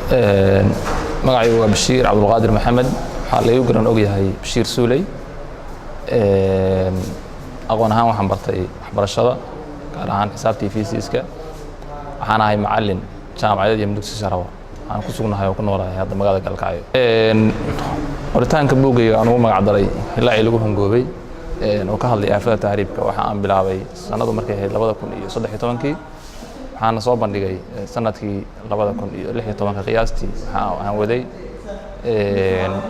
Magacaygu waa Bashiir Cabdulqaadir Maxamed, waxaa laygu garan ogyahay Bashiir Suuley. Aqoon ahaan waxaan bartay waxbarashada, gaar ahaan xisaabta iyo fiisiiska. Waxaan ahay macallin jaamacadeed iyo dugsi saraba. Waxaan ku sugnahay oo ku noolahay hadda magaalada Galkacyo. Qoritaanka buuggayga aan ugu magac daray Hilaacii Lagu Hungoobay oo ka hadlay aafada tahriibka waxa aan bilaabay sanadu markay ahayd 2013-kii, waxaana soo bandhigay sanadkii 2016-ka qiyaastii. Waxaan waday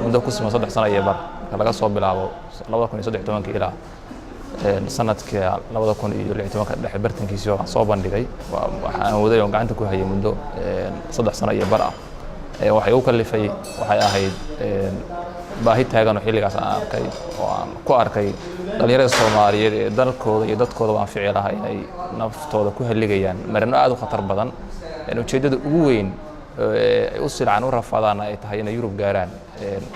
muddo ku siman 3 sano iyo bar, marka laga soo bilaabo 2013-kii ilaa sanadka 2016-ka dhexe bartankiisii oo aan soo bandhigay. Waxa aan waday oo gacanta ku hayay muddo 3 sano iyo bar ah. Waxay u kalifay waxay ahayd baahi taagan oo xilligaas aan arkay oo aan ku arkay dhalinyarada Soomaaliyeed ee dalkooda iyo dadkooda baan fici lahaa inay naftooda ku halligayaan marino aad u khatar badan. Ujeeddada ugu weyn ay u silcan u rafaadaanna ay tahay inay Yurub gaaraan.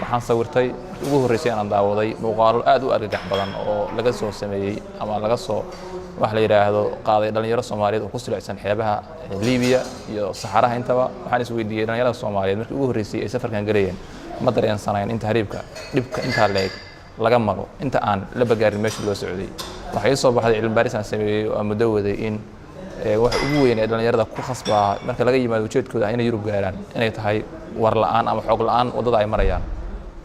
Waxaan sawirtay markii ugu horreysay aan daawaday muuqaalo aad u argagax badan oo laga soo sameeyey ama laga soo wax la yidhaahdo qaaday dhalinyaro Soomaaliyeed oo ku silicsan xeebaha Liibiya iyo saxaraha intaba. Waxaan isweydiiyey, dhalinyarada Soomaaliyeed markii ugu horreysay ay safarkan galayeen ma dareensanayn in tahriibka dhibka intaa leeg laga maro inta aan la bagaarin meesha loo socday? Waxaa ii soo baxday cilmi baaris aan sameeyey oo aan muddo waday in waxa ugu weyn ee dhalinyarada ku khasbaa, marka laga yimaado ujeedkooda ah inay Yurub gaaraan, inay tahay war la'aan ama xog la'aan waddada ay marayaan.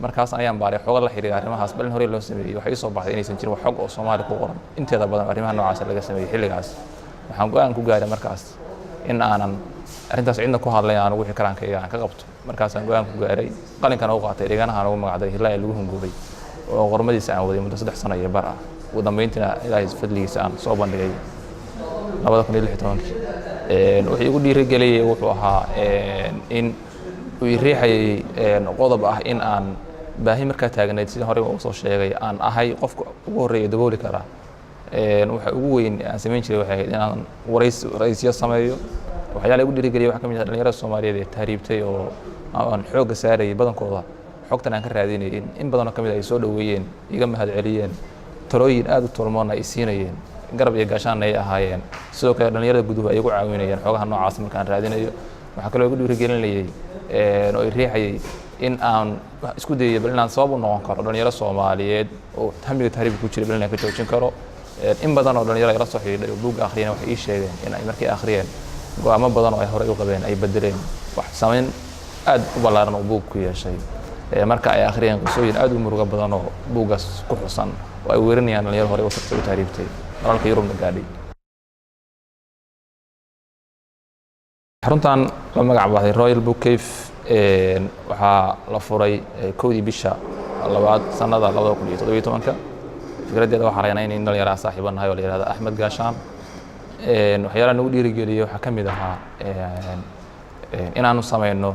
Markaas ayaan baaray xogo la xiriira arrimahaas, bal in horey loo sameeyey. Waxaa ii soo baxday inaysan jirin wax xog oo Soomaali ku qoran inteeda badan arrimaha noocaas laga sameeyey xilligaas. Waxaan go'aan ku gaaray markaas in aanan arrintaas cidna ku hadlayn, aan wixii karaankayga aan ka qabto. Markaasaan go'aan ku gaaray, qalinkana u qaatay, dhiganaha ugu magacdaray Hilaaya Lagu Hungoobay, oo qormadiisa aan waday muddo 3 sano iyo bar ah. Ugu dambeyntiina Ilaahay fadligiisa aan soo bandhigay 2016-kii. Wuxuu igu dhiirigeliyey wuxuu ahaa in uu i riixayay qodob ah in aan baahi markaa taagnayd, sidii horey u soo sheegay, aan ahay qofka ugu horreeya dabooli karaa. Waxa ugu weyn aan samayn jiray waxay ahayd inaan waraysyo sameeyo. Waxyaalaha igu dhiirigeliyay waxaa ka mid ah dhalinyarada Soomaaliyeed ee tahriibtay oo aan xoogga saarayay badankooda, xogtan aan ka raadinayay, in badanoo ka mid ay soo dhoweeyeen, iga mahadceliyeen, talooyin aad u tolmoonna ay siinayeen, garab iyo gaashaanna ay ahaayeen. Sidoo kale dhalinyarada guduhu ay igu caawinayeen xogaha noocaas markaan raadinayo. Waxaa kaloo igu dhiirigelinayay oo i riixayay in aan isku dayay bal inaan sabab u noqon karo dhalinyaro Soomaaliyeed oo hamiga tahriibka ku jira, bal inaan ka joojin karo. In badan oo dhalinyaro ay la soo xidhiidhay oo buugga akhriyeen waxay ii sheegeen in ay markay akhriyeen go'aamo badan oo ay horey u qabeen ay bedeleen, wax saameyn aad u ballaaran oo buug ku yeeshay marka ay akhriyeen qisooyin aad u murugo badan oo buuggaas ku xusan oo ay weerinayaan dhalinyaro horey u tagtay, u tahriibtay, dalalka Yurubna gaadhay. Xaruntan la magac baxday Royal Book Cafe waxaa la furay 1-dii bisha labaad sanada 2017-ka. Fikraddeeda waxaa raynaa in dhalinyaraha saaxiiba nahay oo la yihahdo Axmed Gaashaan. Waxyaalaha nagu dhiirigeliyey waxaa ka mid ahaa inaanu sameyno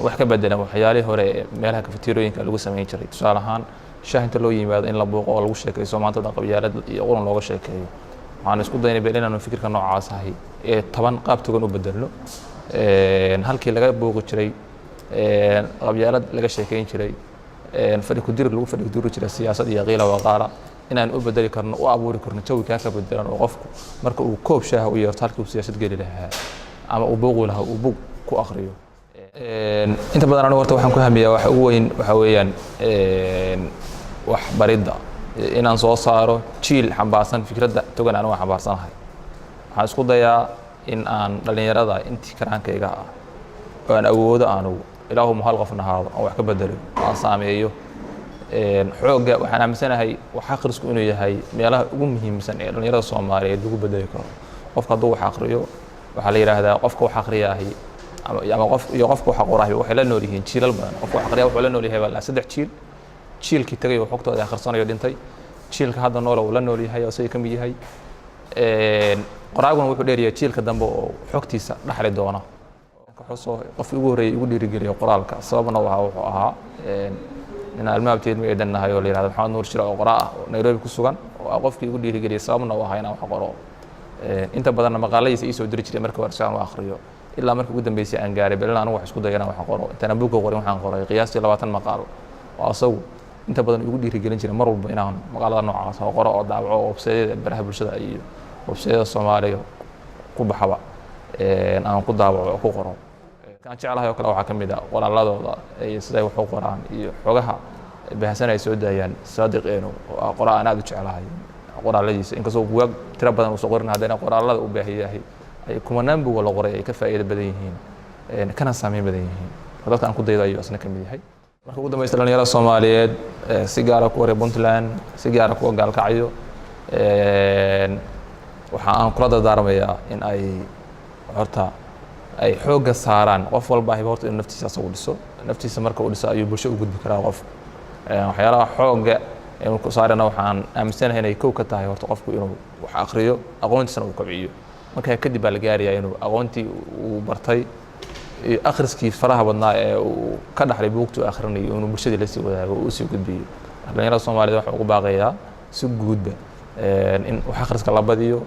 wax ka bedelan waxyaalihii hore ee meelaha kafeterooyinka lagu sameyn jiray. Tusaale ahaan, shaah inta loo yimaado in la buuqo oo lagu sheekayso maanta dhan, qabyaalad iyo quran looga sheekeeyo. Waxaan isku daynay bal inaanu fikirka noocaas ahay ee taban qaab togan u bedelno. Halkii laga buuqi jiray, qabyaalad laga sheekeyn jiray, fadhi kudirir lagu fadhi kudiri jiray, siyaasad iyo qiila waqaala, inaan u bedeli karno, u abuuri karno jawi kaa ka bedelan oo qofku marka uu koob shaaha u yeerto, halkii uu siyaasad geli lahaa ama uu buuqi lahaa, uu buug ku akriyo. Inta badan anigu horta waxaan ku hamiyaa waxa ugu weyn waxa weeyaan waxbaridda, inaan soo saaro jiil xambaarsan fikradda togan anigu xambaarsanahay. Waxaan isku dayaa in aan dhalinyarada intii karaankayga ah oo aan awoodo anugu, ilaahuma hal qofna ahaado, aan wax ka bedelo, aan saameeyo xoogga. Waxaan aaminsanahay wax akhrisku inuu yahay meelaha ugu muhiimsan ee dhalinyarada Soomaaliyeed lagu bedeli karo. Qofka hadduu wax akhriyo, waxaa la yidhaahdaa qofka wax akhriyaahi ama qof iyo qofka wax qoraahi waxay la nool yihiin jiilal badan. Qofka wax akhriyaa wuxuu la nool yahay baa saddex jiil: jiilkii tagay oo xogtooda akhrisanayo dhintay, jiilka hadda nool uu la nool yahay oo isaga ka mid yahay, qoraaguna wuxuu dheeryahay jiilka dambe oo xogtiisa dhaxli doona. Xusoo qofkii ugu horreeyay igu dhiirigeliyo qoraalka, sababna waxa wuxuu ahaa inaan ilmaha abteed eedan nahay oo la yihahdo Maxamed Nuur Shire oo qoraa ah oo Nairobi ku sugan, oo ah qofkii igu dhiirigeliyay, sababna u ahaa inaan wax qoro. Inta badanna maqaaladiisa ii soo diri jiray marka hore si aan u akhriyo, ilaa markii ugu dambeysay aan gaaray bal in anigu wax isku dayo inaan wax qoro. Intaan buugga qorin waxaan qoray qiyaastii 20 maqaal oo asagu inta badan igu dhiirigelin jiray mar walba inaan maqaalada noocaas oo qoro oo daabaco oo websaydyada baraha bulshada iyo websaydyada Soomaaliga ku baxaba aan ku daabaco oo ku qoro. Kaan jeclahay oo kale waxaa ka mid ah qoraaladooda iyo siday wax u qoraan iyo xogaha baahsan ay soo daayaan. Saadiq Eno oo ah qoraa aan aad u jeclahay qoraaladiisa, inkastoo bugaag tiro badan uusan qorin, haddana qoraalada uu baahiyahay ay kumanaan buug la qoray ay ka faa'iido badan yihiin kana saameyn badan yihiin. Dadka aan ku daydo ayuu asna ka mid yahay. Marka ugu dambeysta, dhalinyarada Soomaaliyeed, si gaara kuwa reer Puntland, si gaara kuwa Gaalkacyo, waxa aan kula dardaarmayaa in ay horta ay xoogga saaraan qof walba ahiba horta inuu naftiisa asagu dhiso. Naftiisa marka uu dhiso ayuu bulsho u gudbi karaa qof. Waxyaalaha xoogga inuu ku saarana waxaan aaminsanahay inay kow ka tahay horta qofku inuu wax akhriyo, aqoontiisana uu kobciyo. Markaa kadib baa la gaarayaa inuu aqoontii uu bartay iyo akhriskii faraha badnaa ee uu ka dhaxlay buugtii uu akhrinayo inuu bulshadii lasii wadaago oo usii gudbiyo. Dhalinyarada Soomaaliyed waxaan ugu baaqayaa si guudba in wax akhriska la badiyo.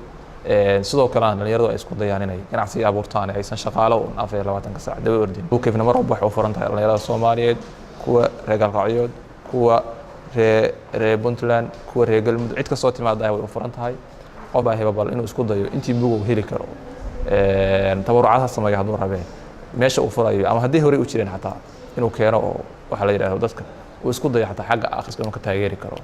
Sidoo kalena dhalinyaradu ay isku dayaan inay ganacsiga abuurtaan, aysan shaqaalo un 24-ka saac daba ordin. Buukefna mar walba waxay u furan tahay dhalinyarada Soomaaliyeed, kuwa reer Gaalkacyood, kuwa reer Puntland, kuwa reer Galmudug, cid kastoo timaada way u furan tahay. Qof baa hiba bal inuu isku dayo intii buug uu heli karo tabarucaad ha sameeyo hadduu rabee, meesha uu furayo ama haddii horey u jireen xataa inuu keeno oo waxaa la yidhahdo dadka uu isku dayo xataa xagga akhriska inuu ka taageeri karo.